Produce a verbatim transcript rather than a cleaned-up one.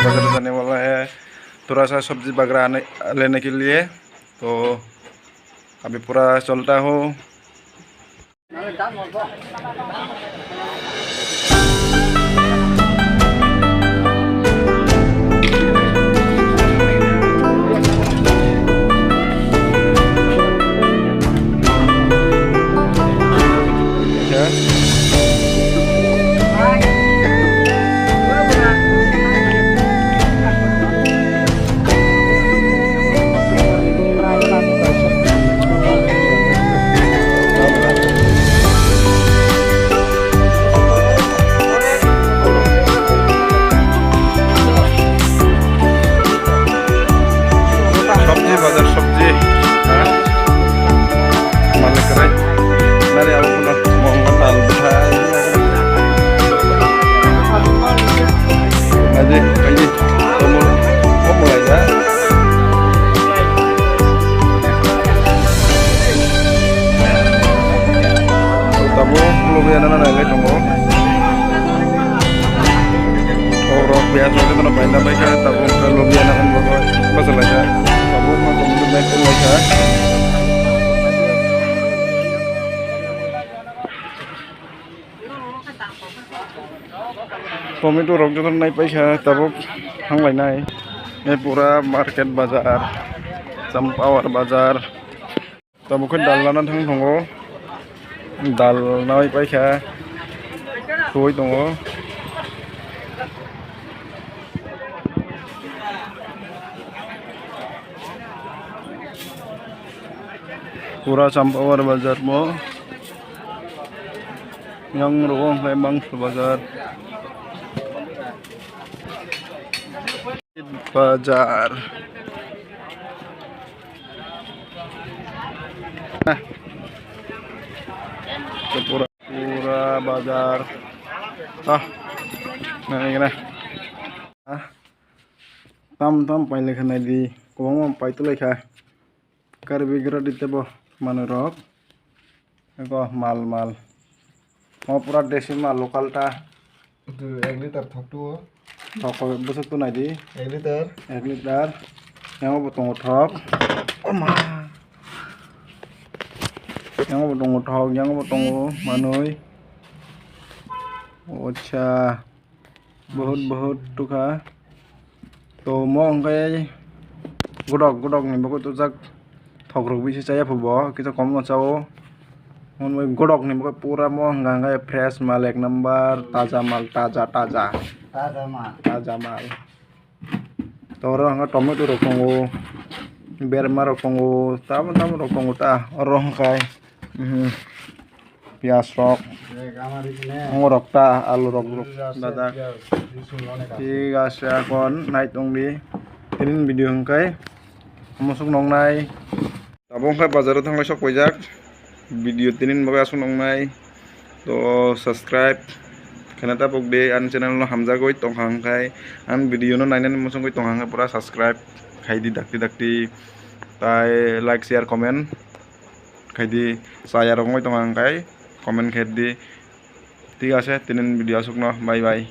बाजार जाने वाला है, थोड़ा सा सब्जी वगैरह आने, लेने के लिए। तो अभी पूरा चलता हूँ। Sabji bazar, sabji. Ha? Malik rai. Nari alu puna. Mohon dal bhai. Aji, aji. Tomor. Tomor aja. Tabuk lobby ana na nai tongo. Borok biya song jotono paina bai kha, tabuk wngkha lobby ana hwn bagwi bachalaikha. Tabuk wngkha comedy night wnglaikha. Tomato rok jotono nai paikha, tabuk thanglainai. Pura market bazar, Champawar bazar. Tabuk khe dal lana thang tongo. Dal nawi paikha. Suwi tongo. Pura Champawar bazar mo. Yang rogo hwnkhe mangso bazar. Bazar. Pura, pura bazar. Ah, nai gana. Ah, tam tam pailai kha nai di. Kwbangma paitulai kha. Karbi gra di tebo manwi rok. Eko mal mal. Mo pura desi mal local ta. Tu ek liter thok tu. Thok ko bwswk tu nai di. Ek liter. Ek liter. Yang bo tongo thok. Oma. Yang bo tongo thok, yang bo tongo manwi. O acha. Bahut, bahut tukha. To mo hwnkhe godok, godok ni bagwi tujak thok rok bisi chaya phubo, kisa kom no chao. Hwnwi godok ni bagwi pura mo hwnka hwnkhe fresh mal ek number, taja mal, taja, taja. Taja mal. Taja mal. To oro hwnka tomato rok tongo, berma rok tongo, tamo tamo rok tongo ta, oro hwnkhai. Mhm. Piyaj rok. Amo rok ta, alu rok, rok dajak. Thik ase, akon nai tongdi. Tinin video hwnkhe musuk nongnai. Tabuk hwnkhe bazaro thanglai sok paijak. Video tinin bagwi aswk nongnai. To subscribe khaina tabuk de, ani channel no hamjagwi tongkha hwnkhe, ani video no nainani muchungwi tongkha hwnkhe pura subscribe khaidi dakti dakti. Tai like, share, comment. Khaidi, chaya rok wngwi tongkha hwnkhe comment khaidi. Thik ase, tinin video aswkno, bye bye.